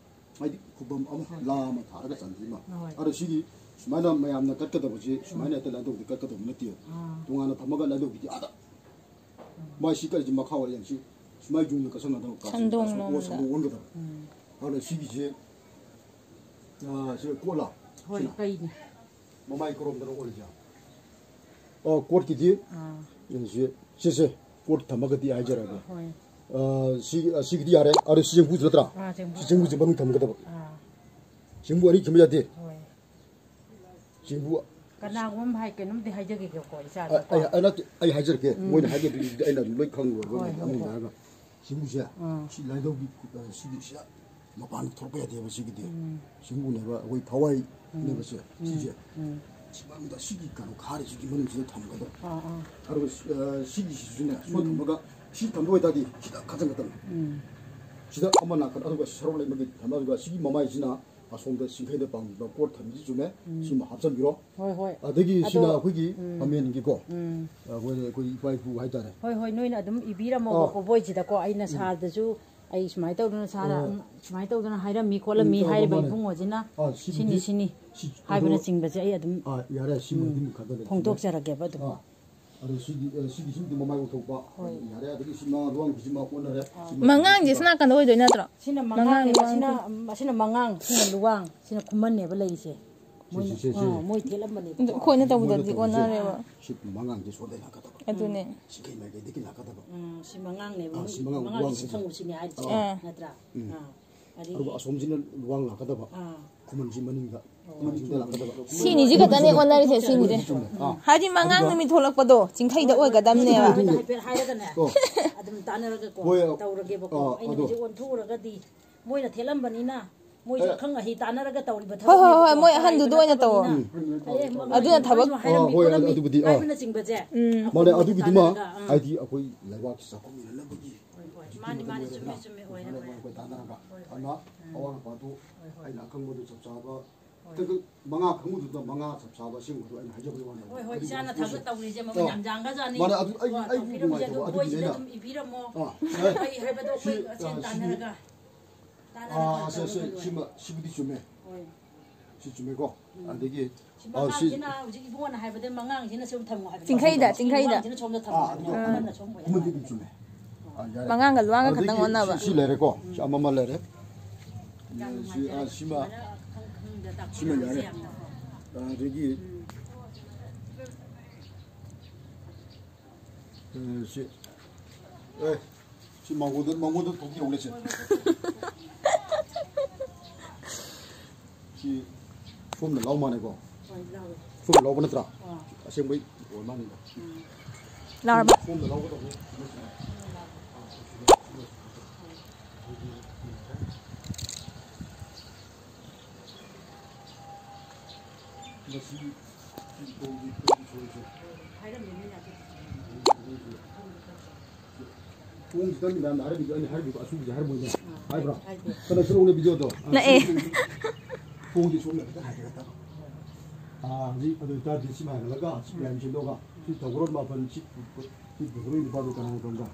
ꯍꯥꯏꯗꯤ ꯈꯨꯕꯝ ꯑꯃ, ꯍꯣꯏ꯫ ꯂꯥ ꯑꯃ ꯊꯥꯔꯒ ꯆꯟꯕꯤꯃ꯫ ꯍꯣꯏ꯫ ꯑꯗꯣ ꯁꯤꯒꯤ ꯁꯨꯃꯥꯏꯅ ꯃꯌꯥꯝꯅ ꯀꯠꯀꯗꯕꯁꯦ ꯁꯨꯃꯥꯏꯅ ꯎꯝ꯫ ꯍꯦꯛꯇ ꯂꯥꯏꯙꯧꯗꯤ ꯀꯠꯀꯗꯕ ꯅꯠꯇꯦꯕ꯫ ꯑꯥ꯫ ꯇꯣꯉꯥꯟꯅ ꯊꯝꯃꯒ ꯂꯥꯏꯙꯧꯒꯤꯗꯤ ꯑꯥꯗ꯫ ꯎꯝ꯫ ꯃꯥꯏ ꯁꯤ ꯀꯠꯂꯤꯁꯤ ꯃꯈꯥ ꯑꯣꯏꯔꯦ ꯁꯤ꯫ ꯁꯨꯃꯥꯏꯅ ꯌꯨꯝꯗ ꯀꯠꯁꯟꯒꯗꯕ ꯀꯥꯁꯤ ꯁꯟꯗꯣꯡ ꯑꯁꯣꯝ ꯑꯣ ꯂꯣꯝꯗ꯫ ꯁꯟꯗꯣꯡ ꯑꯣꯟꯒꯗꯕ꯫ ꯎꯝ꯫ ꯑꯗꯨꯅ ꯁꯤꯒꯤꯁꯦ, ꯑꯥ, ꯁꯤ ꯀꯣꯠꯂ? ꯍꯣꯏ, ꯁꯤꯅ? ꯀꯩꯅꯤ꯫ ꯃꯃꯥꯏ ꯀꯔꯣꯝꯗꯅꯣ ꯑꯣꯜꯂꯤꯁꯦ? ꯑꯣ, ꯀꯣꯠꯀꯤꯗꯤ ꯑꯥ꯫ ꯁꯤ, ꯁꯤꯁꯦ ꯀꯣꯠ ꯊꯝꯃꯒꯗꯤ ꯍꯥꯏꯖꯔꯒꯦ꯫ ꯍꯣꯏ꯫ ꯑꯥ, ꯁꯤ, ꯑꯥ, ꯁꯤꯒꯤꯗꯤ ꯌꯥꯔꯦ꯫ ꯑꯗꯣ ꯁꯤ ꯆꯦꯡꯕꯨꯁꯨ ꯅꯠꯇ꯭ꯔꯥ? ꯑꯥ, ꯆꯦꯡꯕꯨ꯫ ꯁꯤ ꯆꯦꯡꯕꯨꯁꯦ ꯃꯅꯨꯡ ꯊꯝꯒꯗꯕ꯫ ꯑꯥ꯫ ꯆꯦꯡꯕꯨ ꯑꯅꯤ ꯊꯝꯕ ꯌꯥꯗꯦ꯫ ꯍꯣꯏ꯫ ꯆꯦꯡꯕꯨ ꯀꯅꯥꯒꯨꯝꯕ ꯑꯃ ꯍꯥꯏ, ꯀꯩꯅꯣꯝꯗꯤ ꯍꯥꯏꯖꯒꯦꯕꯀꯣ, ꯏꯆꯥꯗ ꯑꯩ, ꯀꯣ꯫ ꯑꯩ, ꯑꯩ ꯅꯠꯇꯦ, ꯑꯩ ꯍꯥꯏꯖꯔꯛꯀꯦ꯫ ꯎꯝ꯫ ꯃꯣꯏꯅ ꯍꯥꯏꯒꯗꯕꯗꯨꯗꯤ ꯑꯩꯅ ꯑꯗꯨꯝ ꯂꯣꯏ ꯈꯪꯉꯤꯕ, ꯍꯣꯏ, ꯍꯣꯏ, ꯑꯃꯨꯛ ꯍꯣꯏ꯫ ꯍꯥꯏꯔꯒ꯫ ꯆꯦꯡꯕꯨꯁꯦ, ꯑꯥ꯫ ꯁꯤ ꯂꯥꯏꯙꯧꯒꯤ, ꯑ, ꯁꯤꯒꯤ ꯁꯤꯗ ꯃꯄꯥꯟ ꯊꯣꯛꯄ ꯌꯥꯗꯦꯕ ꯁꯤꯒꯤꯗꯤ꯫ ꯎꯝ꯫ ꯁꯤꯡꯕꯨꯅꯦꯕ ꯑꯩꯈꯣꯏ ꯊꯋꯥꯏꯅꯦꯕꯁꯦ, ꯎꯝ꯫ ꯁꯤꯁꯦ꯫ ꯎꯝ꯫ ꯁꯤ ꯃꯅꯨꯡꯗ ꯁꯤꯒꯤ ꯀꯩꯅꯣ ꯈꯥꯔꯤꯁꯤꯒꯤ ꯃꯅꯨꯡꯁꯤꯗ ꯊꯝꯒꯗꯕ꯫ ꯑꯥ, ꯑꯥ꯫ ꯑꯗꯨꯒ ꯁꯤ, ꯑ, ꯁꯤꯒꯤꯁꯤꯁꯨꯅꯦ, ꯁꯨꯃꯥꯏꯅ ꯎꯝ꯫ ꯊꯝꯃꯒ ꯁꯤ ꯊꯝꯕ ꯑꯣꯏꯇꯥꯔꯗꯤ ꯁꯤꯗ ꯈꯥꯖꯤꯟꯒꯗꯕꯅꯤ꯫ ꯎꯝ꯫ ꯁꯤꯗ ꯑꯃ ꯅꯥꯀꯟ, ꯑꯗꯨꯒ ꯁꯔꯣꯛ ꯂꯩꯃꯒꯤ ꯊꯝꯕ, ꯑꯗꯨꯒ ꯁꯤꯒꯤ ꯃꯃꯥꯏꯁꯤꯅ ꯑꯁꯣꯝꯗ ꯆꯤꯡꯈꯩꯗ ꯄꯥꯟꯕ ꯄꯣꯠ ꯊꯝꯕꯤꯁꯤ ꯆꯨꯝꯃꯦ꯫ ꯎꯝ꯫ ꯁꯤꯃ ꯍꯥꯞꯆꯤꯟꯕꯤꯔꯣ꯫ ꯍꯣꯏ, ꯍꯣꯏ꯫ ꯑꯗꯒꯤ ꯁꯤꯅ ꯑꯗꯣ, ꯑꯩꯈꯣꯏꯒꯤ ꯎꯝ꯫ ꯄꯥꯃꯦꯟꯒꯤꯀꯣ꯫ ꯎꯝ꯫ ꯑꯩꯈꯣꯏ, ꯑꯩꯈꯣꯏ ꯏꯄꯥ ꯏꯄꯨ ꯍꯥꯏꯇꯥꯔꯦ꯫ ꯍꯣꯏ, ꯍꯣꯏ, ꯅꯣꯏꯅ ꯑꯗꯨꯝ ꯏꯕꯤꯔꯝꯃꯣꯕꯀꯣ, ꯑꯥ꯫ ꯕꯣꯏꯁꯤꯗꯀꯣ꯫ ꯑꯩꯅ ꯎꯝ꯫ ꯁꯥꯔꯗꯁꯨ ꯑꯩ ꯁꯨꯃꯥꯏꯅ ꯇꯧꯗꯅ ꯁꯥꯔ, ꯑꯣ꯫ ꯎꯝ, ꯁꯨꯃꯥꯏꯅ ꯇꯧꯗꯅ ꯍꯥꯏꯔꯝꯃꯤ ꯈꯣꯠꯂꯝꯃꯤ ꯎꯝ, ꯑ, ꯍꯥꯏꯔꯤꯕ ꯃꯥꯅꯦ꯫ ꯏꯕꯨꯡꯉꯣꯁꯤꯅ ꯑꯥ, ꯁꯤꯕꯨꯗꯤ ꯁꯤꯅꯤ, ꯁꯤꯅꯤ ꯁꯤ, ꯑꯗꯣ, ꯍꯥꯏꯕꯅꯆꯤꯡꯕꯁꯦ ꯑꯩ ꯑꯗꯨꯝ, ꯑꯥ, ꯌꯥꯔꯦ, ꯁꯤꯃꯗꯤ ꯎꯝ, ꯃꯈꯥꯗ ꯂꯩ꯫ ꯐꯣꯡꯗꯣꯛꯆꯔꯒꯦꯕ ꯑꯗꯨꯝ꯫ ꯑꯥ, ꯑꯗꯣ ꯁꯤꯒꯤ, ꯑ, ꯁꯤꯒꯤꯁꯤꯃꯗꯤ ꯃꯃꯥꯏ ꯎꯊꯣꯛꯄ꯫ ꯍꯣꯏ꯫ ꯌꯥꯔꯦ, ꯑꯗꯒꯤ ꯁꯤꯃ ꯂꯨꯋꯥꯡꯒꯤꯁꯤꯃ ꯑꯣꯟꯅꯔꯦ꯫ ꯑꯥ꯫ ꯁꯤꯃ ꯃꯉꯥꯡꯁꯦ ꯁꯤꯃ ꯁꯣꯝ ꯅꯥꯀꯟꯗ ꯑꯣꯏꯗꯣꯏ ꯅꯠꯇ꯭ꯔꯣ? ꯁꯤꯅ ꯃꯉꯥꯡ, ꯃꯉꯥꯡꯅꯦꯕ, ꯁꯤꯅ, ꯂꯨꯋꯥꯡ꯫ ꯎꯝ, ꯑꯁꯤꯅ ꯃꯉꯥꯡ, ꯁꯤꯅ ꯂꯨꯋꯥꯡ, ꯁꯤꯅ ꯈꯨꯃꯟꯅꯦꯕ ꯂꯩꯔꯤꯁꯦ꯫ ꯁꯤ, ꯃꯣꯏꯅ, ꯁꯤ, ꯁꯤ, ꯁꯤ꯫ ꯑꯥ, ꯃꯣꯏ ꯊꯦꯠꯂꯝꯕꯅꯦꯕ꯫ ꯑꯗꯨ ꯑꯩꯈꯣꯏꯅ ꯃꯣꯏꯅ ꯇꯧꯕꯗꯗꯤ ꯇꯧꯕꯁꯦ ꯑꯣꯟꯅꯔꯦꯕ꯫ ꯁꯤ ꯃꯉꯥꯡꯁꯦ ꯁꯣꯝꯗꯩ ꯂꯥꯛꯀꯗꯕ꯫ ꯑꯗꯨꯅꯦ꯫ ꯁꯤꯡꯈꯩ ꯃꯥꯏꯀꯩꯗꯒꯤ ꯂꯥꯛꯀꯗꯕ꯫ ꯎꯝ, ꯁꯤ ꯃꯉꯥꯡꯅꯦꯕ꯫ ꯑꯥ, ꯁꯤ ꯃꯉꯥꯡ, ꯃꯉꯥꯡꯁꯦ ꯂꯨꯋꯥꯡ ꯁꯤ ꯊꯪꯉꯨ ꯁꯤꯅꯦ ꯍꯥꯏꯔꯤꯁꯦ꯫ ꯑꯥ꯫ ꯅꯠꯇ꯭ꯔꯥ? ꯎꯝ꯫ ꯑꯥ꯫ ꯑꯗꯒꯤ ꯑꯗꯨꯒ ꯑꯁꯣꯝꯁꯤꯅ ꯂꯨꯋꯥꯡ ꯂꯥꯛꯀꯗꯕ꯫ ꯑꯥ꯫ ꯈꯨꯃꯟꯁꯤ ꯃꯅꯤꯡꯗ꯫ ꯑꯣ꯫ ꯃꯅꯤꯡꯗ ꯂꯥꯛꯀꯗꯕ꯫ ꯁꯤꯅꯤꯁꯤ ꯈꯛꯇꯅꯦ ꯑꯣꯟꯅꯔꯤꯁꯦ, ꯁꯤꯅꯤꯁꯦ꯫ ꯆꯨꯝꯃꯦ꯫ ꯑꯥ꯫ ꯍꯥꯏꯗꯤ ꯃꯉꯥꯡ ꯑꯗꯨꯒ ꯅꯨꯃꯤꯠ ꯊꯣꯛꯂꯛꯄꯗꯣ ꯆꯤꯡꯈꯩꯗ ꯑꯣꯏꯒꯗꯕꯅꯦꯕ꯫ ꯍꯥꯏꯐꯦꯠ ꯍꯥꯏꯔꯒꯅꯦ꯫ ꯑꯣ꯫ ꯑꯗꯨꯝ ꯇꯥꯟꯅꯔꯒꯀꯣ ꯍꯣꯏ, ꯑ, ꯇꯧꯔꯒꯦꯕꯀꯣ꯫ ꯑꯥ, ꯑꯩꯅ ꯑꯗꯣ꯫ ꯍꯧꯖꯤꯛ ꯑꯣꯟꯊꯣꯛꯎꯔꯒꯗꯤ ꯃꯣꯏꯅ ꯊꯦꯠꯂꯝꯕꯅꯤꯅ ꯃꯣꯏꯁꯨ ꯑꯦ꯫ ꯑꯈꯪ ꯑꯍꯩ ꯇꯥꯟꯅꯔꯒ ꯇꯧꯔꯤꯕ ꯍꯣꯏ, ꯍꯣꯏ, ꯍꯣꯏ, ꯊꯕꯛꯅꯦꯕꯀꯣ꯫ ꯃꯣꯏ ꯑꯍꯟꯗꯨꯗ ꯑꯣꯏꯅ ꯇꯧꯋꯣ꯫ ꯎꯝ꯫ ꯑꯗꯨꯅ ꯊꯕꯛ꯫ ꯑꯥ, ꯍꯣꯏ, ꯑꯗꯨ-, ꯑꯗꯨꯕꯨꯗꯤ, ꯑꯥ꯫ ꯍꯥꯏꯕꯅꯆꯤꯡꯕꯁꯦ꯫ ꯎꯝ꯫ ꯃꯥꯅꯦ, ꯑꯗꯨꯒꯤꯗꯨꯃ ꯇꯥꯟꯅꯔꯒ, ꯑꯥ꯫ ꯍꯥꯏꯗꯤ ꯑꯩꯈꯣꯏ ꯂꯩꯕꯥꯛꯀꯤ ꯆꯥꯎꯈꯠꯃꯤꯟꯅꯅꯕꯒꯤ ꯍꯣꯏ, ꯍꯣꯏ꯫ ꯃꯥꯅꯤ, ꯃꯥꯅꯤ꯫ ꯆꯨꯝꯃꯦ, ꯆꯨꯝꯃꯦ꯫ ꯑꯣꯏꯔꯦ, ꯑꯣꯏꯔꯦ꯫ ꯑꯩꯈꯣꯏ ꯇꯥꯟꯅꯔꯒ꯫ ꯍꯣꯏ, ꯍꯣꯏ꯫ ꯑꯗꯨꯅ ꯎꯝ꯫ ꯑꯋꯥꯠ ꯑꯄꯥꯗꯨ ꯍꯣꯏ, ꯍꯣꯏ꯫ ꯑꯩꯅ ꯑꯈꯪꯕꯗꯨ ꯆꯞ ꯆꯥꯕ ꯍꯣꯏ꯫ ꯇꯥꯡꯀꯛ ꯃꯉꯥ ꯈꯪꯕꯗꯨꯗ ꯃꯉꯥ ꯆꯞ ꯆꯥꯕ ꯑꯁꯦꯡꯕꯗꯣ ꯑꯩꯅ ꯍꯥꯏꯖꯕꯒꯤ ꯋꯥꯅꯦꯕ꯫ ꯍꯣꯏ, ꯍꯣꯏ, ꯑꯗꯨꯒꯤ ꯏꯆꯥꯅ ꯊꯕꯛ ꯇꯧꯔꯤꯁꯦ ꯃꯃꯜ ꯑꯥ꯫ ꯌꯥꯝ ꯌꯥꯝꯈ꯭ꯔꯖꯥꯠꯅꯤ꯫ ꯃꯥꯅꯦ, ꯑꯗꯨ ꯑꯩ, ꯀꯣ, ꯑꯩ ꯇꯧꯕꯤꯔꯝꯁꯦ ꯅꯨꯡꯉꯥꯏꯇꯕ ꯑꯗꯨꯝ ꯑꯗꯨꯒꯤꯅꯦ ꯕꯣꯏꯁꯤꯗ ꯑꯩꯅ꯫ ꯑꯗꯨꯝ ꯏꯕꯤꯔꯝꯃꯣ꯫ ꯑꯥ, ꯑꯦ, ꯑꯩ ꯍꯥꯏꯕꯗꯣ ꯁꯤ, ꯑꯩꯈꯣꯏ ꯃꯁꯦꯟ ꯑꯥ, ꯁꯤꯕꯨ-, ꯇꯥꯟꯅꯔꯒ, ꯇꯥꯟꯅꯔꯒ ꯑꯥ, ꯁꯦ, ꯁꯦ, ꯇꯧꯔꯒ ꯂꯣꯏꯔꯦ꯫ ꯁꯤꯃ, ꯁꯤꯕꯨꯗꯤ ꯆꯨꯝꯃꯦ꯫ ꯍꯣꯏ꯫ ꯁꯤ ꯆꯨꯝꯃꯦꯀꯣ? ꯎꯝ꯫ ꯑꯗꯒꯤ, ꯁꯤ ꯑꯥ, ꯁꯤ ꯃꯉꯥꯡꯁꯤꯅ ꯍꯧꯖꯤꯛ ꯏꯕꯨꯡꯉꯣꯅ ꯍꯥꯏꯕꯗ ꯃꯉꯥꯡꯁꯤꯅ ꯁꯨꯝ ꯊꯝꯃꯣ ꯍꯥꯏꯕꯅꯦ꯫ ꯆꯤꯡꯈꯩꯗ, ꯁꯤ ꯆꯤꯡꯈꯩꯗ꯫ ꯃꯉꯥꯡꯁꯤꯅ ꯁꯣꯝꯗ ꯊꯝꯃꯣ ꯑꯥ, ꯍꯥꯏꯕꯅꯦ꯫ ꯑꯗꯨꯒ ꯑꯃꯅ ꯁꯣꯝ ꯑꯣꯏꯍꯜꯂꯣ ꯑꯃꯗꯤ ꯍꯥꯏꯕꯅꯦ꯫ ꯑꯗꯨꯝ ꯆꯨꯝꯃꯦ꯫ ꯑꯥ, ꯌꯥꯔꯦ꯫ ꯃꯉꯥꯡꯒ ꯂꯨꯋꯥꯡꯒ ꯈꯛꯇꯪ ꯑꯗꯒꯤ ꯑꯣꯟꯅꯕ꯫ ꯁꯤ, ꯁꯤ ꯂꯩꯔꯦꯀꯣ꯫ ꯁꯤ ꯑꯃ ꯑꯃ ꯂꯩꯔꯦ꯫ ꯌꯥꯝ ꯁꯤ, ꯅꯨꯡꯉꯥꯏꯖꯔꯦ꯫ ꯑꯥ, ꯁꯤꯃ, ꯁꯨꯃꯥꯏꯅ ꯈꯪ-, ꯈꯪꯗ ꯁꯤꯃ ꯇꯥꯛꯄꯤꯔꯛꯄꯁꯦ ꯌꯥꯔꯦ꯫ ꯌꯥꯝꯅ ꯐꯔꯦ꯫ ꯑꯗꯒꯤ ꯎꯝ꯫ ꯑ, ꯁꯤ, ꯑꯦ, ꯁꯤ ꯃꯉꯣꯟꯗ, ꯃꯉꯣꯟꯗ ꯊꯣꯛꯀꯦ ꯌꯦꯡꯉꯨꯅꯦ, ꯁꯤ꯫ ꯁꯣꯝꯅ ꯂꯧ ꯃꯥꯜꯂꯦꯀꯣ? ꯍꯣꯏ, ꯂꯧꯋꯦ꯫ ꯁꯣꯝꯅ ꯂꯧꯕ ꯅꯠꯇ꯭ꯔꯥ? ꯑꯥ꯫ ꯑꯁꯦꯡꯕꯩ ꯑꯣꯏ ꯃꯥꯜꯂꯦꯗ꯫ ꯎꯝ꯫ ꯂꯥꯎꯔꯕ? ꯁꯣꯝꯅ ꯂꯧꯒꯗꯧꯕꯅꯤ꯫ ꯃꯁꯤ ꯊꯣꯡꯒꯤ ꯊꯣꯡꯒꯤ ꯁꯣꯏꯁꯦ꯫ ꯊꯣꯡꯁꯤꯗ ꯃꯤꯅꯥꯅ ꯍꯥꯏꯔꯝꯃꯤꯗꯣ ꯑꯩꯅ ꯍꯥꯏꯔꯝꯃꯤꯗꯣ ꯑꯁꯨꯝꯕꯁꯦ ꯍꯥꯏꯔꯝꯃꯣꯏꯅꯦ꯫ ꯍꯥꯏꯕ꯭ꯔꯣ? ꯍꯥꯏꯗꯦ꯫ ꯀꯅꯥ ꯁꯨꯔꯛꯎꯅꯦ ꯚꯤꯗꯤꯑꯣꯗꯣ? ꯅꯛꯑꯦ꯫ ꯊꯣꯡꯁꯤ ꯁꯣꯝꯅ ꯈꯤꯇꯪ ꯍꯥꯏꯒꯠꯂꯛꯇꯕ꯫ ꯑꯥ, ꯍꯧꯖꯤꯛ ꯑꯗꯨ ꯑꯣꯏꯇꯥꯔꯗꯤ ꯁꯤ ꯍꯥꯏꯒꯠꯂꯒ ꯁꯤ ꯃꯌꯥꯝ ꯁꯦꯝꯗꯣꯛꯑꯒ ꯁꯤ ꯇꯧꯈ꯭ꯔꯣ ꯃꯥꯄꯜ ꯁꯤ ꯁꯤ ꯄꯨꯊꯣꯔꯛꯏ ꯅꯨꯄꯥꯗꯣ ꯀꯅꯥ ꯀꯧꯕ꯭ꯔꯥ?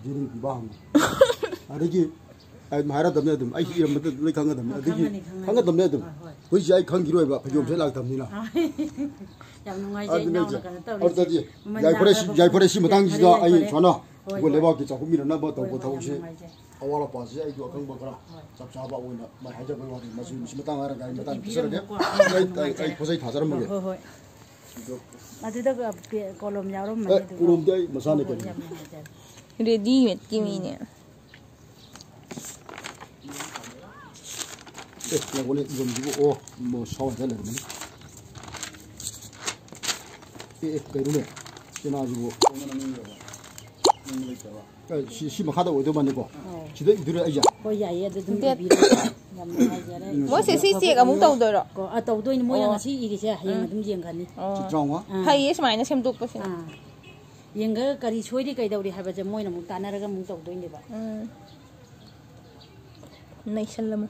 ꯖꯦꯅꯤꯡ ꯄꯤꯕ ꯍꯪꯉꯨ꯫ ꯑꯗꯒꯤ ꯑꯩ ꯑꯗꯨꯝ ꯍꯥꯏꯔꯗꯕꯅꯦ ꯑꯗꯨꯝ꯫ ꯑꯩꯁꯨ ꯏꯔꯝꯕꯗ ꯂꯣꯏ ꯈꯪꯒꯗꯕꯅꯦ꯫ ꯑꯥ, ꯑꯗꯒꯤ ꯈꯪꯒꯅꯤ, ꯈꯪꯒꯅꯤ꯫ ꯈꯪꯒꯗꯕꯅꯦ ꯑꯗꯨꯝ꯫ ꯍꯣꯏ, ꯍꯣꯏ꯫ ꯍꯧꯖꯤꯛꯁꯦ ꯑꯩ ꯈꯪꯈꯤꯔꯣꯏꯕ, ꯐꯩꯖꯣꯝꯁꯦ ꯑꯥ꯫ ꯂꯥꯛꯇꯕꯅꯤꯅ꯫ ꯑꯥ꯫ ꯌꯥꯝ ꯅꯨꯡꯉꯥꯏꯖꯩ, ꯑꯗꯨꯅꯦ ꯏꯅꯥꯎꯅ ꯑꯩꯁꯦ꯫ ꯀꯩꯅꯣ ꯇꯧꯔꯤꯁꯦ꯫ ꯑꯗꯨꯗꯤ ꯃꯃꯜ ꯌꯥꯏꯐꯔꯦ, ꯁꯤ, ꯌꯥꯝꯗ꯭ꯔꯕ ꯌꯥꯏꯐꯔꯦ, ꯁꯤ ꯃꯇꯥꯡꯁꯤꯗ ꯐꯔꯦ, ꯑꯩ ꯐꯔꯦ꯫ ꯁꯨꯃꯥꯏꯅ ꯍꯣꯏ, ꯑꯩꯈꯣꯏ ꯍꯣꯏ꯫ ꯂꯩꯕꯥꯛꯀꯤ ꯆꯥꯎꯈꯠꯃꯤꯟꯅꯅꯕ ꯍꯣꯏ, ꯇꯧꯕ ꯍꯣꯏ, ꯌꯥꯝ ꯊꯕꯛꯁꯦ ꯅꯨꯡꯉꯥꯏꯖꯩ꯫ ꯑꯋꯥꯠ ꯑꯄꯥꯁꯦ ꯑꯩꯁꯨ ꯑꯈꯪꯕ ꯈꯔ ꯍꯣꯏ꯫ ꯆꯞ ꯆꯥꯕ ꯑꯣꯏꯅ ꯃꯥꯏ ꯍꯥꯏꯖꯕꯩ ꯋꯥꯅꯤ꯫ ꯃꯁꯤ, ꯃꯁꯤ ꯃꯇꯥꯡ ꯍꯥꯏꯔꯒ ꯑꯩ ꯃꯇꯥꯡ ꯄꯤꯖꯔꯒꯦ꯫ ꯄꯤꯕꯤꯔꯝꯃꯨꯀꯣ꯫ ꯑꯩ, ꯑꯩ, ꯑꯩ ꯄꯣꯠ ꯆꯩ ꯊꯥꯖꯔꯝꯃꯒꯦ꯫ ꯍꯣꯏ, ꯍꯣꯏ꯫ ꯑꯗꯨꯗ ꯀꯣꯂꯣꯝ ꯌꯥꯎꯔꯝꯃꯅꯤ ꯑꯦ, ꯑꯗꯨꯒ꯫ ꯀꯣꯂꯣꯝꯗꯤ ꯑꯩ ꯃꯁꯥꯅ ꯍꯣꯏ, ꯍꯣꯏ, ꯀꯩꯅꯣ꯫ ꯌꯥꯝ ꯅꯨꯡꯉꯥꯏꯖꯔꯦ꯫ ꯔꯦꯗꯤꯃꯦꯗꯀꯤ ꯃꯤꯅꯦ꯫ ꯑꯦ, ꯂꯧꯕꯅꯦ, ꯌꯣꯟꯈꯤꯕ꯫ ꯑꯣ, ꯃꯣ-, ꯁꯥꯎꯟꯁꯦ ꯂꯩꯔꯝꯃꯅꯤ꯫ ꯑꯦ, ꯑꯦ, ꯀꯩꯅꯣꯅꯦ? ꯄꯦꯅꯥꯁꯤꯕꯨ꯫ ꯑꯦ, ꯁꯤ, ꯁꯤ ꯃꯈꯥꯗ ꯑꯣꯏꯗꯧ ꯃꯥꯜꯂꯤꯀꯣ? ꯑꯧ꯫ ꯁꯤꯗ ꯏꯗꯣꯏꯔꯣ ꯑꯩꯁꯦ? ꯍꯣꯏ, ꯌꯥꯏꯌꯦ, ꯑꯗꯨ ꯑꯗꯨꯝ ꯗꯦꯠ꯫ ꯏꯕꯤꯔꯣ꯫ ꯌꯥꯝ ꯅꯨꯡꯉꯥꯏꯖꯔꯦ꯫ ꯎꯝ꯫ ꯃꯣꯏꯁꯦ ꯁꯤ ꯆꯦꯛ ꯑꯃꯨꯛ ꯇꯧꯗꯣꯏꯔꯣ? ꯀꯣ, ꯑ, ꯇꯧꯗꯣꯏꯅꯤ꯫ ꯃꯣꯏꯅ ꯑꯣ꯫ ꯉꯁꯤ ꯏꯔꯤꯁꯦ ꯍꯌꯦꯡ ꯎꯝ꯫ ꯑꯗꯨꯝ ꯌꯦꯡꯈ꯭ꯔꯅꯤ꯫ ꯑꯣ꯫ ꯆꯤꯠ ꯇꯔꯥꯃꯉꯥ꯫ ꯑꯥ꯫ ꯐꯩꯌꯦ ꯁꯨꯃꯥꯏꯅ ꯁꯦꯝꯗꯣꯛꯄꯁꯤꯅ꯫ ꯑꯥ꯫ ꯌꯦꯡꯉꯒ ꯀꯔꯤ ꯁꯣꯏꯔꯤ ꯀꯩꯗꯧꯔꯤ ꯍꯥꯏꯕꯁꯦ ꯃꯣꯏꯅ ꯑꯃꯨꯛ ꯇꯥꯟꯅꯔꯒ ꯑꯃꯨꯛ ꯇꯧꯗꯣꯏꯅꯦꯕ꯫ ꯎꯝ꯫ ꯅꯩꯁꯜꯂꯝꯃꯨ꯫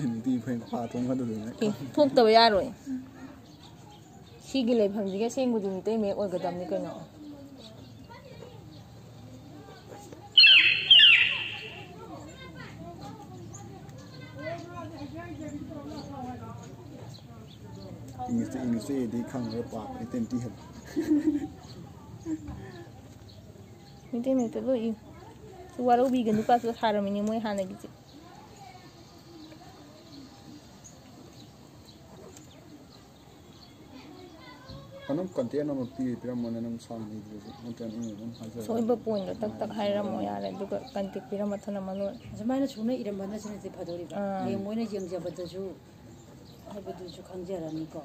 ꯅꯨꯡꯇꯤ ꯐꯩ ꯃꯄꯥ ꯊꯣꯡ ꯍꯟꯗꯗꯣꯏꯅꯦ꯫ ꯑꯦ, ꯊꯣꯛꯇꯕ ꯌꯥꯔꯣꯏ꯫ ꯁꯤꯒꯤ ꯂꯩꯐꯝꯁꯤꯒꯤ ꯑꯁꯦꯡꯕꯗꯤ ꯃꯤꯇꯩ ꯃꯌꯦꯛ ꯑꯣꯏꯒꯗꯕꯅꯤ ꯀꯩꯅꯣ꯫ ꯏꯪꯂꯤꯁꯇ, ꯏꯪꯂꯤꯁꯇ ꯏꯔꯗꯤ ꯈꯪꯉꯔꯣꯏ, ꯄꯥꯕꯗꯤ ꯇꯦꯟ ꯇꯤ ꯍꯦꯜꯂꯦ꯫ ꯃꯩꯇꯩ ꯃꯌꯦꯛꯇ ꯂꯣꯏ ꯏꯌꯨ꯫ ꯁꯤ ꯋꯥꯔꯧꯕꯤꯒꯅꯨ ꯀꯥꯁꯨ ꯊꯥꯔꯝꯃꯤꯅꯦ ꯃꯣꯏ ꯍꯥꯟꯅꯒꯤꯁꯦ꯫ ꯑꯗꯨꯝ ꯀꯟꯇꯦꯛ ꯅꯝꯕꯔ ꯄꯤꯔꯦ, ꯄꯤꯔꯝꯃꯣꯅꯦ, ꯅꯪ ꯁꯥꯡꯅ ꯏꯗ꯭ꯔꯁꯨ ꯅꯠꯇ꯭ꯔꯒ ꯑꯩꯅ ꯑꯗꯨꯝ ꯍꯥꯏꯖꯔꯛꯀꯦ꯫ ꯑꯁꯣꯏꯕ ꯄꯣꯏꯟꯗꯣ ꯇꯛ ꯇꯛ ꯍꯥꯏꯔꯝꯃꯣ ꯌꯥꯔꯦ, ꯑꯗꯨꯒ ꯀꯟꯇꯦꯛ ꯄꯤꯔꯝꯃ ꯊꯅꯝꯃ ꯂꯣꯏꯔꯦ꯫ ꯑꯁꯨꯃꯥꯏꯅ ꯁꯨꯅ ꯏꯔꯝꯕꯅ ꯁꯤꯅꯗꯤ ꯐꯗꯣꯔꯤꯕ꯫ ꯑꯥ꯫ ꯍꯌꯦꯡ ꯃꯣꯏꯅ ꯌꯦꯡꯖꯕꯗꯁꯨ ꯍꯥꯏꯕꯗꯨꯁꯨ ꯈꯪꯖꯔꯅꯤꯀꯣ꯫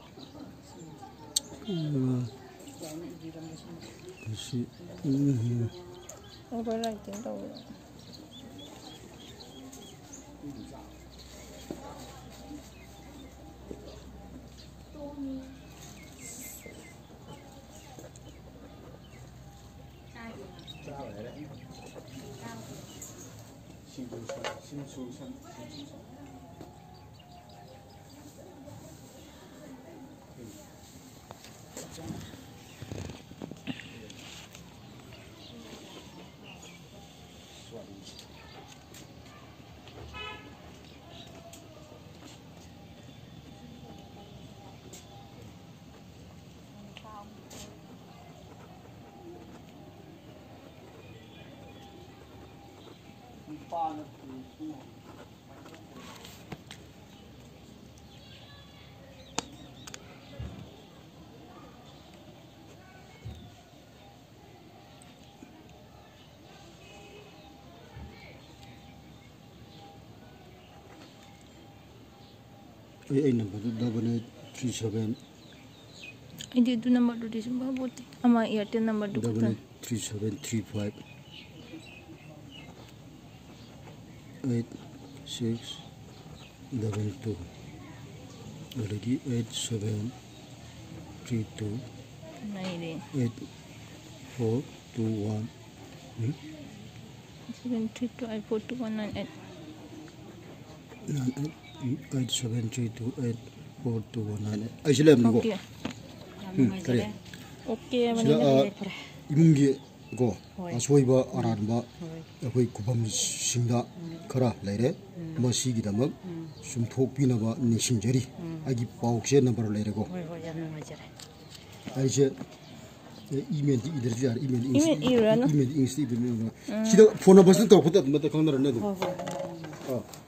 ꯎꯝ꯫ ꯑꯗꯨꯃꯥꯏꯅ ꯏꯕꯤꯔꯝꯕꯁꯤꯅ꯫ ꯑꯁꯤ, ꯎꯝ꯫ ꯑꯣꯚꯔ ꯔꯥꯏꯇꯤꯡ ꯇꯧꯕꯗꯣ꯫ ꯁꯤꯡꯖꯨ ꯁꯟ, ꯁꯤꯡꯖꯨ ꯁꯟ, ꯁꯤꯡꯖꯨ ꯁꯟ꯫ ꯑꯩ, ꯑꯩ ꯅꯝꯕꯔꯗꯨ double eight three seven꯫ ꯑꯩꯗꯤ ꯑꯗꯨ ꯅꯝꯕꯔꯗꯨꯗꯤ ꯁꯨꯝ ꯐꯥꯎꯕꯣꯠꯇꯦ꯫ ꯑꯃ ꯑꯦꯌꯥꯔꯇꯦꯜ ꯅꯝꯕꯔꯗꯨ double ꯈꯛꯇꯅꯤ꯫ Eight three seven three five eight six double two, ꯑꯗꯒꯤ eight seven three two ꯂꯩꯔꯦ꯫ Eight four two one꯫ ꯎꯝ? Seven three two eight four two one nine eight꯫ Nine eight eight seven three two eight four two one nine eight꯫ ꯑꯩꯁꯤ ꯂꯩꯔꯝꯅꯤꯀꯣ꯫ Okay. ꯌꯥꯝ ꯎꯝ, ꯀꯔꯤ? ꯅꯨꯡꯉꯥꯏꯖꯔꯦ꯫ Okay, ꯁꯤꯗ, ꯃꯅꯤꯡꯗ ꯑ, ꯂꯩꯔꯦ, ꯐꯔꯦ꯫ ꯏꯃꯨꯡꯒꯤ ꯀꯣ, ꯍꯣꯏ꯫ ꯑꯁꯣꯏꯕ ꯑꯔꯥꯟꯕ ꯍꯣꯏ꯫ ꯑꯩꯈꯣꯏ ꯈꯨꯕꯝꯁꯤꯡꯗ ꯎꯝ꯫ ꯈꯔ ꯂꯩꯔꯦ꯫ ꯎꯝ꯫ ꯃꯁꯤꯒꯤꯗꯃꯛ ꯎꯝ꯫ ꯆꯨꯝꯊꯣꯛꯄꯤꯅꯕ ꯅꯤꯡꯁꯤꯡꯖꯔꯤ꯫ ꯎꯝ꯫ ꯑꯩꯒꯤ ꯄꯥꯎꯆꯦ ꯅꯝꯕꯔ ꯂꯩꯔꯦꯀꯣ꯫ ꯍꯣꯏ, ꯍꯣꯏ, ꯌꯥꯝ ꯅꯨꯡꯉꯥꯏꯖꯔꯦ꯫ ꯑꯩꯁꯦ, ꯑꯦ, emailꯗꯤ ꯏꯗ꯭ꯔꯗꯤ ꯌꯥꯔꯦ, emailꯗꯤ email English, ꯏꯔꯨꯔꯅꯨ꯫ Emailꯗꯤ Englishꯇ ꯏꯗ꯭ꯔꯗꯤ ꯌꯥꯔꯦ꯫ ꯎꯝ꯫ ꯁꯤꯗ phone numberꯁꯤꯗ ꯇꯧꯔꯛꯄꯗ ꯑꯗꯨꯝ ꯈꯪꯅꯔꯅꯤ ꯑꯗꯨꯝ꯫ ꯍꯣꯏ, ꯍꯣꯏ, ꯍꯣꯏ, ꯍꯣꯏ꯫ ꯑꯥ꯫